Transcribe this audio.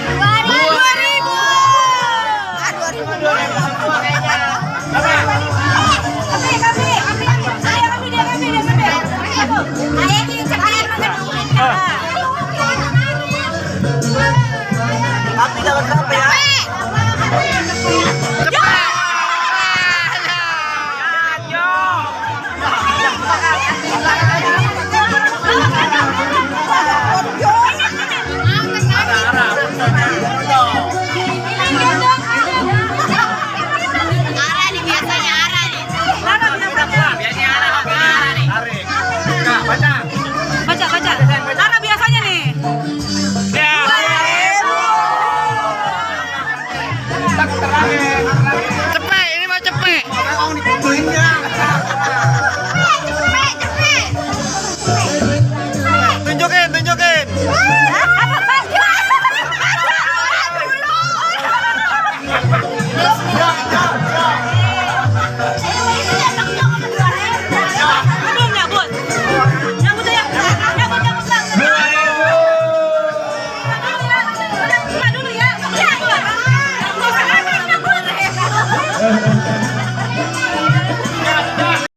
2000. Ah, 2000 semua kayaknya. Tapi dalam berapa ya? Baca. Cara biasanya nih. Cepet, ini mah cepet. Tunjukin.